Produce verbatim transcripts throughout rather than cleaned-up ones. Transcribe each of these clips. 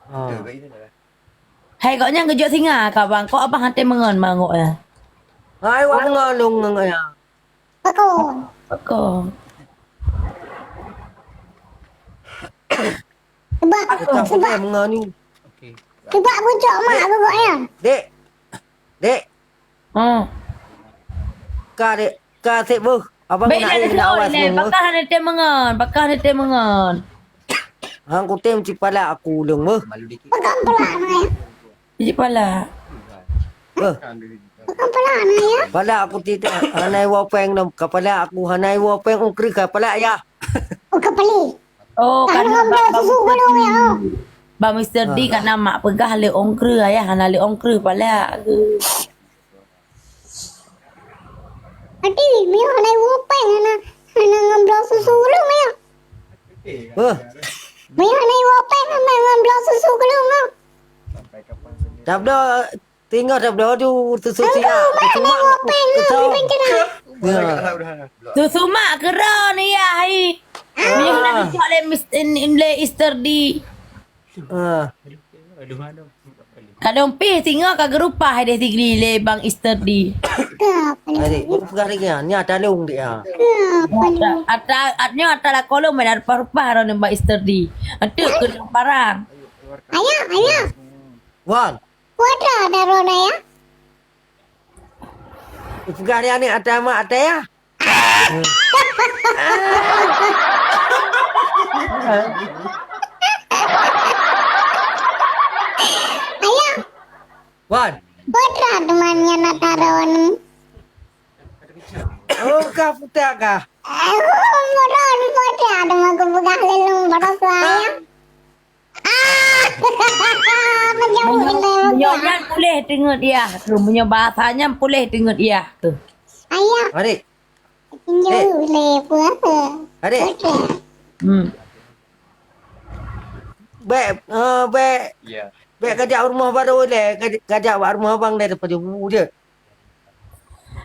Ha. Hai, gobnyan geujok singa ka, Bang. Kok abang até meungon mangat nyan? Hai, wak meungon lôn ngon ya. Pakon. Pakon. Sebab, Pakon. Sebab, meungon ni. Okey. Sebab pucok mak gobnyan. Dek. Dek. Hmm. Ka dek, ka sép beuh. Abang Bek nak nak air nak awas ilée, beuh. Pakon hana tém meungon, pakon hana tém meungon. Hang kutem cipalak aku ulung beuh. Pakon palak na ya? Cipalak. Beuh. Pakon palak na ya? Palak aku ti hana iwoe péng nom, kapalak aku hana iwoe péng ungkreuh kapalak ya. Oh, kapalak. Oh, karena bang, bang susu ulung ya. Bang Mister D karena mak peugah le ongkreuh, ayah hana le ongkreuh palak. Ati, miyuh hana iwoe péng hana, hana ngon bloe susu ulung ya. Wah. Miyuh hana iwoe péng hana ngon bloe susu ulung ya. Tabloe Tinggai dah bloe tu susu siap. Susu mak. Susu mak keudroe ni ya hai. Ni nak dijak lé Mister D. Kadang pih singoh ka geurupah deh Sigli lé Bang Mister D. Adik, peugah lagi ya. Ni ada long dia. Ata, atnya ata lakoe lom dah rupah-rupah ron Bang Mister D. Antuk keu parang. Ayah, ayah. Wan. Kuadra ada roda ya? Peugah dia ni ada mak ada ya? Ayah. Wan. Kuadra temannya nak taruh ni. Oh, kah putak kah? Kuadra, kuadra teman kupeugah lelong pada saya. Ah! Meunyoe nyan puléh teungeut yah tu. Meunyoe bahasa nyan puléh teungeut yah tu. Ayah. Adik. Tinjau lé peue apa? Adik. Okey. Hmm. Bèk, eh, bèk. Ya. Bèk kajak rumoh barô lé, kajak, kajak bak rumoh abang lé daripada bu jeuet.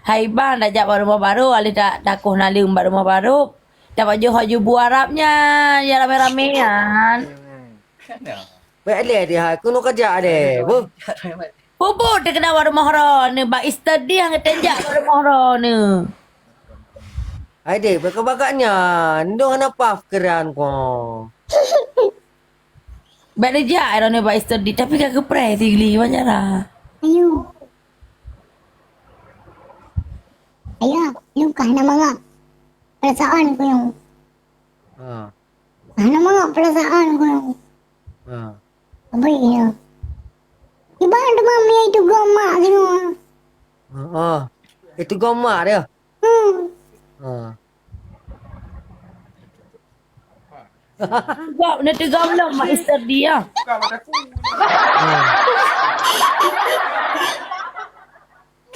Hai bang, tajak bak rumoh barô, alèh ta-, takoh naleueng bak rumoh barô. Tapajoh baju bu Arab nyan, nyang ramé-ramé nyan. Bèk lé deh hai, keunoe kajak deh. Boh. Pupu teukeuna bak rumoh droeneuh, bak Easter di han geutém jak bak rumoh droeneuh. Hai deh, bèk keu bagak nyan, ndoh hana paih pikeran ko. Bèk neujak droeneuh bak Easter di, tapi ka geupreh Sigli, wajar lah. Ayo. Ayah, yue ka hana mangat. Perasaan ku yue. Ha. Hana mangat perasaan ku yue. Ha. Abéh ya. Iban teuma mie itu gomak semua. Ha. Itu gomak dia. Hmm. Ha. Sebab na teugam lom mak Easter dia.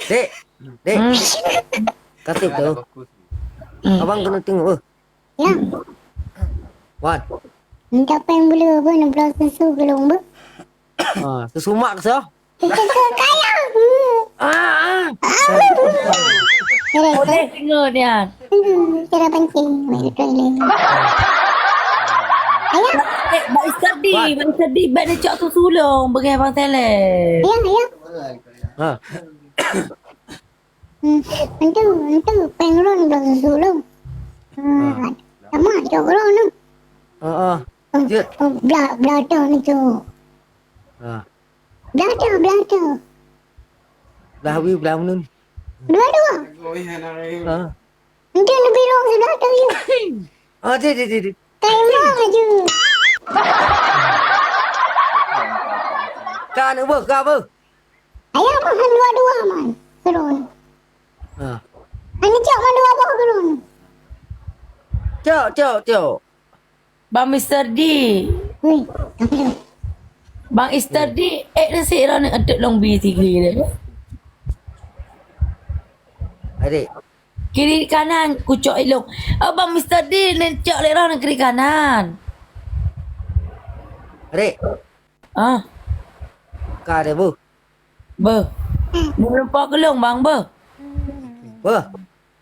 Dek, dek. Hmm. Kasih tu. Hmm. Abang kena tengok. Ya. Wan. Minta peng bulu apa nak belah susu belum bu? Ah, susu mak ke sah? Kita ke kaya. Ah, ah. Boleh dengar dia. Hmm, cara pancing. Mai toilet. Ayah. Eh, Bang Iskadi, Bang Iskadi, bèk neucok susu lom, beugai Bang Saleh. Ayah, ayah. Ha. Hmm, entu, entu, peng lôn belah susu lôn. Hmm, sama cok lôn tu. Ha, ha. Jeuet. Oh, belah, belah tu ni tu. Ha. Belah tu, belah tu. Belah wie, belah meunun. Dua-dua. Ha. Mungkin lebih long sebelah tu, ya. Ah, dek, dek, dek, dek. Kain long aja. Ka aneuk beuh, ka beuh. Ayah makan dua-dua, man. Turun. Ha. Ini cok man dua boh turun. Cok, cok, cok. Bang Mister D. Hui, apa tu? Bang Mister D, eh, nasi rana untuk long bi tigri dia. Adik. Kiri kanan, kucok ilong. Oh, Bang Mister D, ni cok lek roh kiri kanan. Adik. Ah. Ka deh, Bu. Beuh. Neumeulimpah keulong, Bang, beuh. Beuh.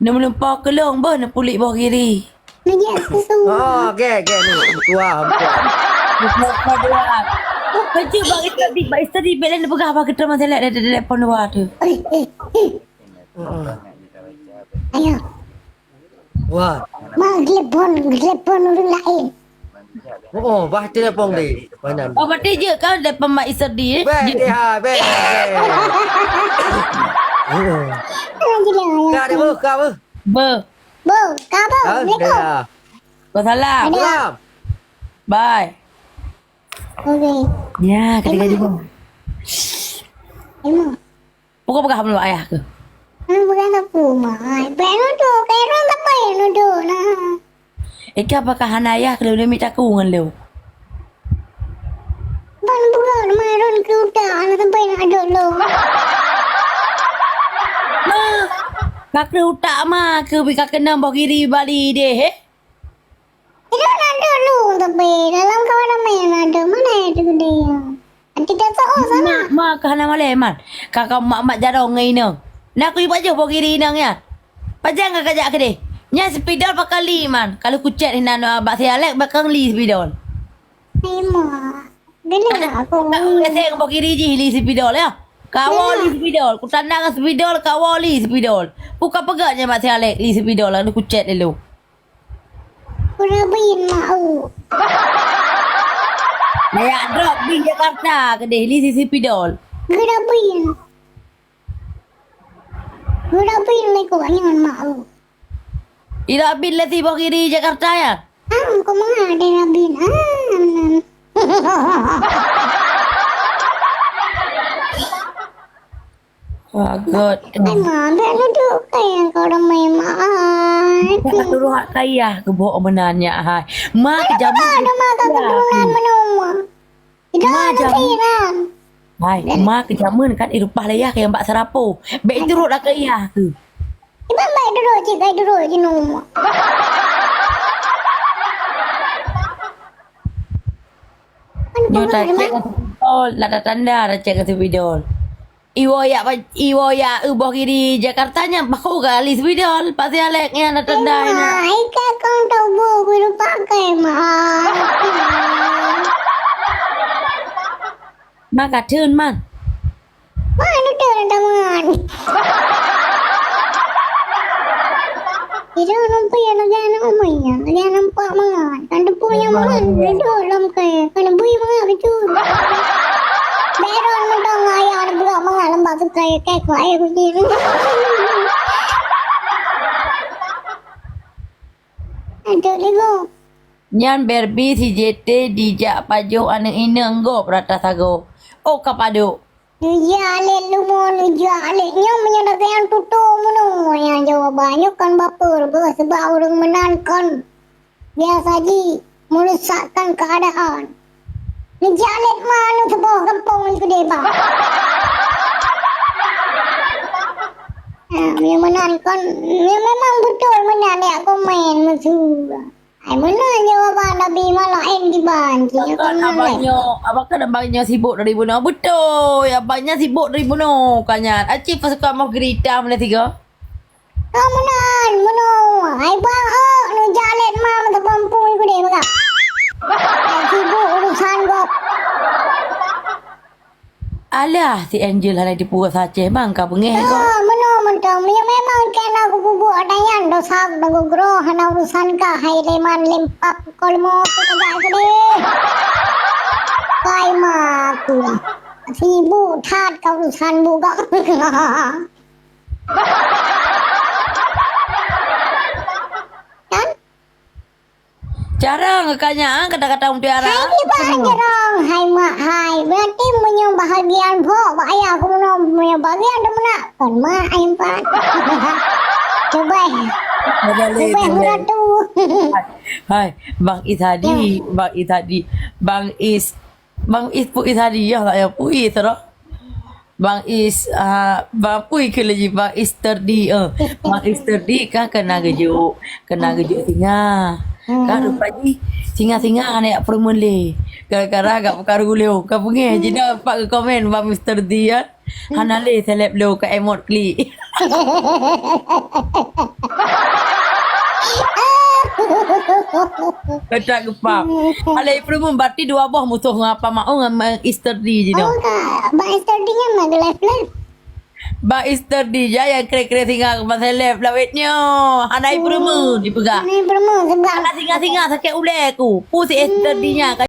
Neumeulimpah keulong, beuh, neupulik boh giri. Meujak susu. Oh, oke, oke, ni. Tuah, tuah. Keucik bak istri, bak istri bèk lé neupeugah bah keu teuma selek dari telepon dua tu. Eh, eh, eh. Heeh. Ayo. Wah. Ma, telepon, telepon ureueng laén. Oh, oh, bah telepon deh. Mana? Oh, berarti jeuet kan telepon mak istri, eh? Bèk deh, ha, bèk, bèk. Heeh. Ayo, jelas, ayo. Ka deh, Bu, ka, Bu. Bu. Bu, ka, Bu. Ha, Assalamualaikum. Dah. Waalaikumsalam. Salam. Bye. Okey. Ya, ketika Emma. Juga. Emma. Pukul peugah meuleuh ayah keuh. Hana peugah sapeue, Mak. Ai, bèk nuduh, keu Aaron sapeue nuduh na. Ika apakah hana ayah keu lôn mita ku ngon lôn? Ban peugah, Mak, Aaron keu utak, hana sapeue nak duek lôn. Ma, ka keu utak ma keu bi ka keunong boh giri bali deh, eh? Ilôn na dulu, tapi dalam kawan ramai na dulu. Mana ya tu dia? Kita tahu sana. Ma, ma ka hana malèe, Man. Ka, ka mak-mak jarong ngon inong. Na kui pajoh boh giri inong ya. Pajan ka kajak keudeh. Nya spidol pakon li, Man. Kalau kucet hinan bak si Alex, bakon li spidol. Hai, Mak. Bila aku. Ka, ka, ka, boh giri jih li spidol ya. Kawo li spidol. Kutandang spidol, kawo li spidol. Buka peugah nya bak si Alex li spidol, lalu kucet dulu. Kurabin mau. Layak drop di Jakarta keudeh li sisi pidol. Kurabin. Kurabin lekuk nyan mau. Ila bin lesi boh kiri Jakarta ya? Ah, kau mana ada rabin? Ah, nan. Bagot. Ai, ma, bèk nuduh keu nyang kau ramai, ma, ai. Ka turoh kayah keuboh meunan nyak, hai. Ma, kejameun. Ada ma ka keturunan meunoe, ma. Tidak ada jameun. Hai, ma, kejameun kan irupah layah ke nyang bak serapo. Bèk turot lah kayah ke. Iban baik duduk cik, baik duduk jenuh, ma. Nyoe tacek ngon sipidol, nak tatanda tacek ngon sipidol. Iwoe yak, iwoe yak eu boh kiri Jakarta nyan pakoe kali sipidol, pasi Alex nyan tatanda nyan. Ai ka kong tobo guru pakai mahal. Ma ka theun, Man. Wah, nutoe lam taman. Itu nampak ya, lagi anak umai ya, lagi nampak mangat. Kan tepuk yang mangat, nutoe lam kai. Kan bui mangat betul. Beron mantong ayah anak budak mangat lembab sukai, kek kok air kucing. Aduh, lego. Nyan Barbie si J T dijak pajoh aneuk inong gob rata sagoe. Oh, ka padub. Neujak lé leumo, neujak lé nyoe meunyoe lagèe nyang tutoe meunoe nyang jawaban nyoe kon baper beuh, sebab ureueng meunan kon biasa jih merusakkan keadaan. Neujak lé ma aneuk saboh gampông nyoe keudeh bang. Ha, meunyoe meunan kon, nyoe memang beutôi meunan jak komen meusu. Ai meunan jawaban Nabi ma laén kiban cit. Kan abang nyoe, abang kan abang nyoe sibuk dari bunoe. Beutôi, abang nyan sibuk dari bunoe ka nyan. Aci pasukan moh geurita meunan sigoe. Ka meunan, meunoe. Ai bang, oh, neujak lét ma meuteupeu pui keudeh meuga. Ai sibuk urusan gob. Alah, si Angel hana jipeugah saceh, bang, ka beungéh gob. Oh, meunoe mantong. Meunyoe memang keu na kububuet ata nyan, dosa dan gugro hana urusan ka, hai leman lempap kolmo tu ka jak keudeh. Kai ma aku. Sibuk that ka urusan bu gob. Kan? Carông ka nyan, kata-kata mutiara. Hai, kiban carông, hai mak, hai. Berarti meunyoe bahagian phok bak ayah aku meunoe, meunyoe bahagian tu meunak, kon mak, hai, empat. Cubai. Cubai, murah tu. Hai, Bang Is Hadi, ya. Bang Is Hadi. Bang Is, Bang Is, Pu Is Hadi, ya, tak ya, Pu Is, roh. Bang Is, ah, Bang Pui keu laju Bang Is Terdi, eh. Bang Is Terdi kan kena geujuk, kena geujuk singa. Kan rupa jih singa-singa hana jak peureumeun lé. Gara-gara gak peukaru lé, ka beungéh jih dah pat geukomen Bang Is Terdi kan. Hana lé seleb lé ka emot klik. Ka that geupap. Alah, ipeureumeun, berarti dua boh musoh ngon Apa Maung ngon Mister D jinoe. Oh, ka. Bang Mister D nyan mah geuleh-leh. Bang Mister D ja nyang krek-krek singa keu Bang Seleb lawét nyoe. Hana ipeureumeun dipeugah. Hana ipeureumeun, seugah. Hana singa-singa sakét ulée ku. Pu si Mister D nyan ka